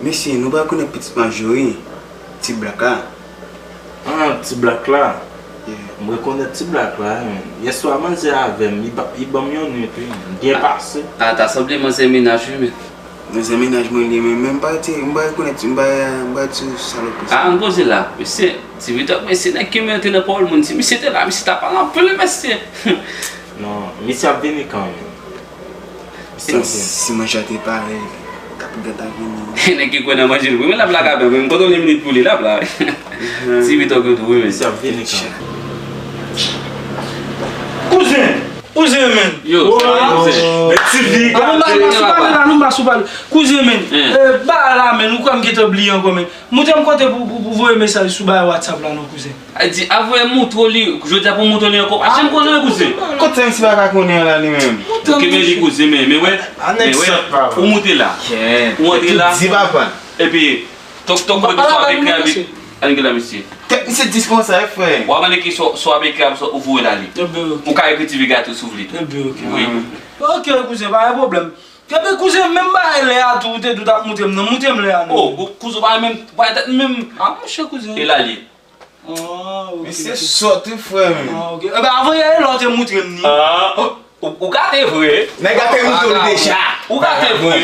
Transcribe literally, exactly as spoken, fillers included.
Mesye, nou pa rekonèt pitit Majori, Ti Blak la? Ah, Ti Blak la? Yeah. M rekonèt Ti Blak la, men. Yèswa manzè avè m, li ba- li ban m yon nwit, wi. Byen pase. Ah, ta sanble manzè mennaj wi, men. Manzè mennaj mwen li, men, men m pa ti, m pa rekonèt, m pa, m pa ti salopri. Ah, ann poze la. Mesye, Ti Vitok, mesye, nèg ki mete nan pawòl moun. Si misye te la, misye ta pale anpil, mesye. Non, misye ap vini kanmenm. Si, si manzè te pare, t ap gentan vini. Nèg ki kwè nan manje l, wi, men l ap la kabann, men m kontwole minit pou li, l ap la. Ti Vitok yo tou, wi, men. Misye ap vini kanmenm. Kouzen! Kouzen, men! Yo, sa va, kouzen? Men ti fi Ah, nou pa, nou pa sou pale la, nou pa sou pale. Kouzen, men! Hmm. Eh, ba la, men, ou kwè m gentan bliye ankò, men. Moute m kote pou, pou, pou voye mesaj sou bagay WhatsApp la, non, kouzen. A di, avoye moutre li, jodi a pou moutre li ankò. A, janm konnen, kouzen. Kote sa misye pa ka konnen an la, li menm? Ou kenbe li, kouzen, men, men wè, Ah, nèg men wè, sòt pa. Ou moute la. Ou antre la. Di papa. Epi, tok tok mwen sou avèk krab. Ann gade la, mesye. Tèt misye dis konsa, e frè. W ap mande ki sou avèk krab, ou voye la li. Ebyen, ok. Ou ka ekri ti vi gato sou vle tou. Ebyen, ok. Wi. Ok, kouzen, pa gen pwoblèm. Epi, kouzen, menm bagay lè a tou, ou te di w t ap moute m nan, moute m lè a, non. Oh, kouzen, pa menm, pa tèt menm. Ah, monchè, kouzen. E la li. Ah, ok. Misye sòt, wi, frè, men. Ah, ok. Ebyen, avoye lè w te moutre m ni. Ah, ou, ou gate vre. Nèg la te moutre w deja. Ou gate vre.